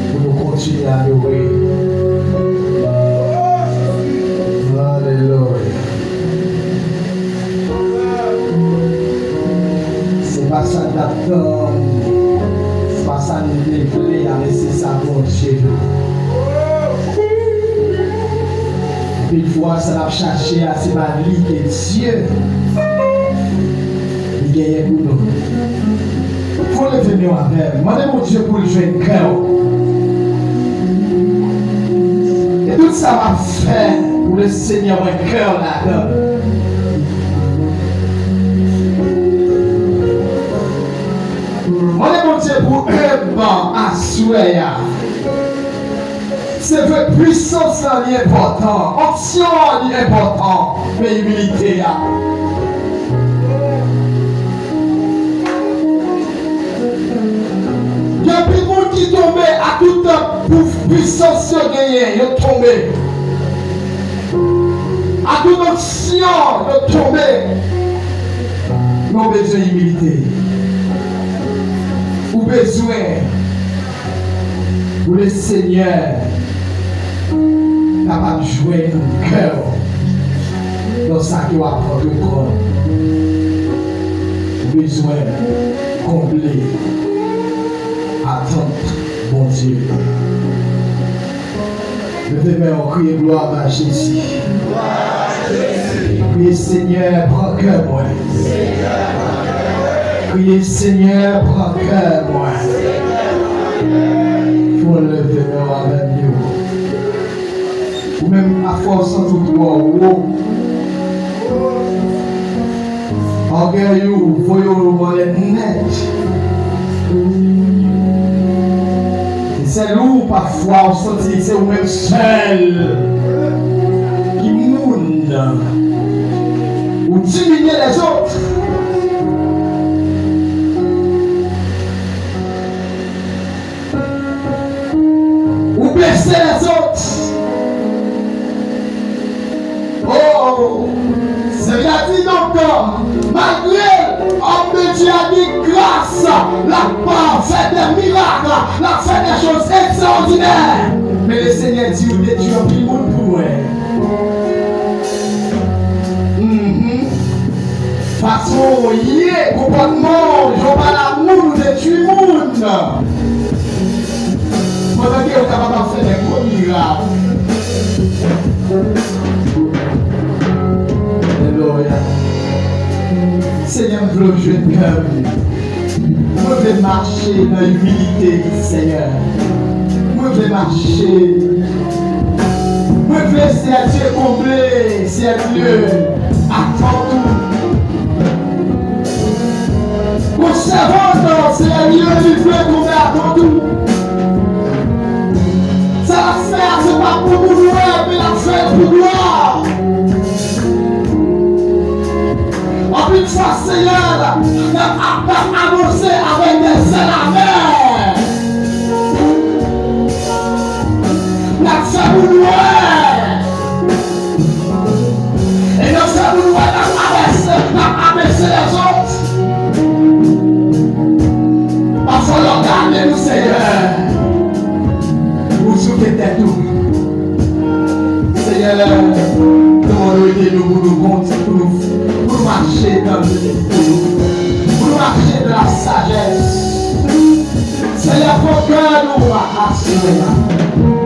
pou nou kontinye adore. Alelouya. Se pa sa n t ap tann, se pa sa nou te vle a, men se sa Bondye vle. Anpil fwa, sa n ap chache a, se pa li ke Dye li genyen pou nou. Fò w leve men w avè m. Mande Bondye pou l jwenn kè w. E tout sa w ap fè pou Lesenyè wè kè w ladan l. Mande Bondye pou ib aswè a. Se vre, pwisans lan li enpòtan, onksyon an li enpòtan, men imilite a. Gen anpil moun ki tonbe akout pou pwisans yo genyen, yo tonbe. Akout onksyon yo tonbe. Men w bezwen imilite. Ou bezwen pou Lesenyè kapab jwenn kè w nan sa ke w ap antreprann. Ou bezwen konble atant Bondye. Leve men w, kriye glwa ba Jezi. Kriye, Senyè, pran kè mwen. Kriye, Senyè, pran kè mwen. Fò w leve men w avè m yo. Ou menm, pafwa w santi w twò wo. Ògèy ou voye w anlè nèt. Se sèl ou, pafwa, ou santi se ou menm sèl ki moun. Ou diminye lèzòt. Ou bese lèzòt. Oh, Senyè a di, donk, malgre òm de Dye a gen gras, l ap fè de mirak, l ap fè de choz ekstraòdinè. Men Lesenyè di, ou detwi anpil moun pou mwen. Mhm. Fason w ye, konpòtman w, jan w pale ak moun, ou detwi moun. Pandan ke yo kapab ap fè de gwo mirak. Alelouya. Senyè, m vle w jwenn kè m. Mwen vle mache nan imilite, Senyè. Mwen vle mache. Mwen vle, Senyè Dye, konble, Senyè Dye, atant ou. Gon sèvant, Senyè Dye, li vle konble atant ou. Sa l ap fè a, se pa pou moun wè, men l ap fè l pou glwa. Anpil fwa, Senyè, n ap, n ap, n ap anonse avèk de zèl avè. N ap fè moun wè. E nan fè moun wè n ap abese, n ap abese lèzòt. Pafwa lè w gade nou, Senyè, ou souke tèt ou. Senyè, nou mande w ede nou pou nou konti, pou nou, pou nou mache nan limit, pou nou mache nan la sajès. Senyè, pran kè nou aswè a.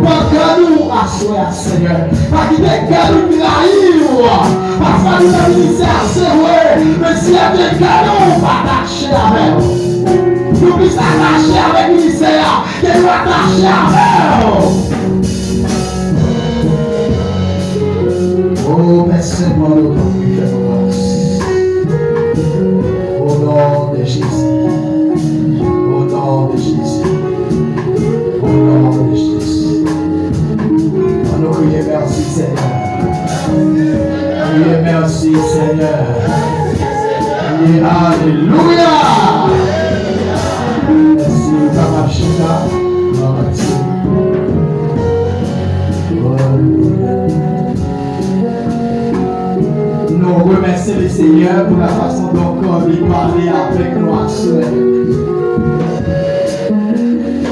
Pran kè nou aswè a, Senyè. Pa kite kè nou trayi w. Pafwa nou nan ministè a, se vre, men si kè nou pa tache avè w, nou plis atache avèk ministè a ke nou atache avè w. O Pè Sen, mande w tanpri fè nou gras. Jezi. O non de Jezi. O non de Jezi. Ann nou kriye mèsi, Senyè. Kriye mèsi, Senyè. Kriye alelouya. Mèsi, ou kapab chita. Non, mèsi. Alelouya. Nou remèsye Lesenyè pou la fason donk li pale avèk nou aswè.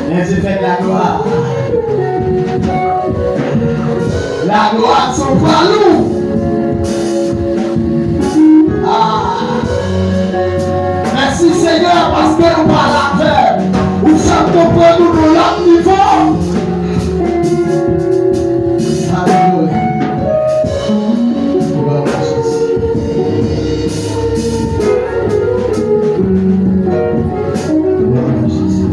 Mèsi, fè laglwa. Laglwa se pa nou. Ah. Mèsi, Senyè, paske ou pale avè m. Ou fè m konprann ou nan lòt nivo. Alelouya. Glwa a Jezi. Glwa a Jezi.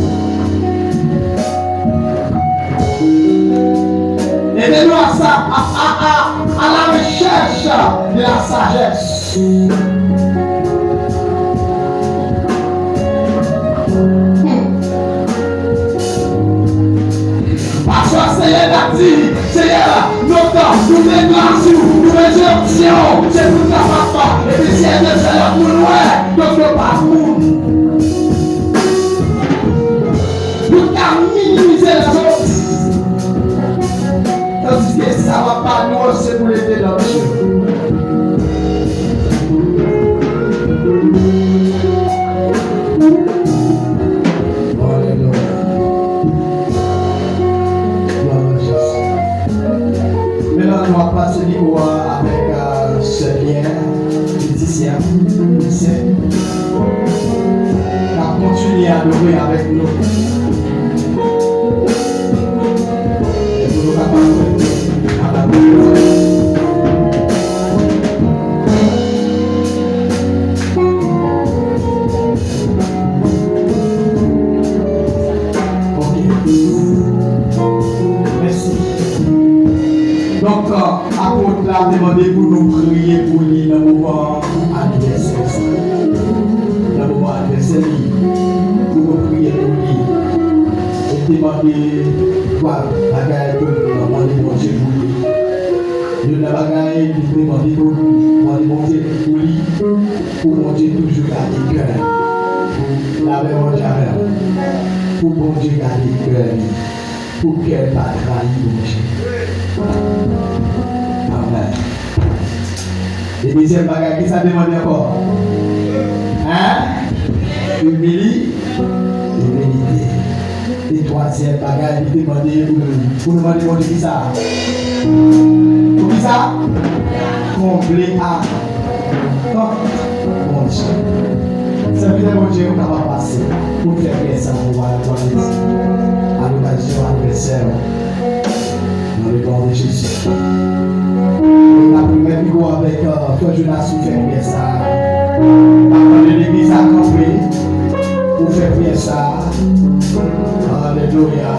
Ede nou a sa, a, a, a, à la recherche de la sagesse. Paswa Senyè a di, Senyè, nou tan, nou vle gras ou, nou bezwen onksyon, se pou n kapab pa. Epi Senyè Dye fè lòt moun wè, donk yo pa moun. Pou n ka minimize lèzòt. Tandiske sa w ap ba nou an, se pou leve nan Dye. Alelouya. Glwa a Jezi. Mentnan, nou ap pase mikwo a avèk, euh, sè Pierre, mizisyen, mizisyen. N ap kontinye adore avèk nou. E pou nou kapab adore. Ok. Mèsi. Donk, euh, Apot la te mande pou nou priye pou li nan moman anivèsè sa. Nan moman anivèsè li, pou nou priye pou li. Li te mande twa bagay pou nou mande Bondye pou li. Youn nan bagay li te mande pou nou mande Bondye pou li, pou Bondye toujou gade kè l. Lave Bondye avè l. Pou Bondye gade kè li. Pou kè l pa trayi Bondye. Amèn. E dezyèm bagay, ki sa te mande ankò? Hein? Imili-, imilite. E twazyèm bagay, li te mande pou nou, pou nou mande Bondye ki sa? Pou ki sa? Konble a Tank Bondye. Sèvitè Bondye, ou kapab pase pou fè priyè sa pou w a, pou w a, a lokazyon anivèsè w. Nan le non de Jezi. E n ap remèt mikwo avèk, euh, frè Jonas pou fè priyè sa. N ap mande legliz la kanpe pou fè priyè sa. Alelouya.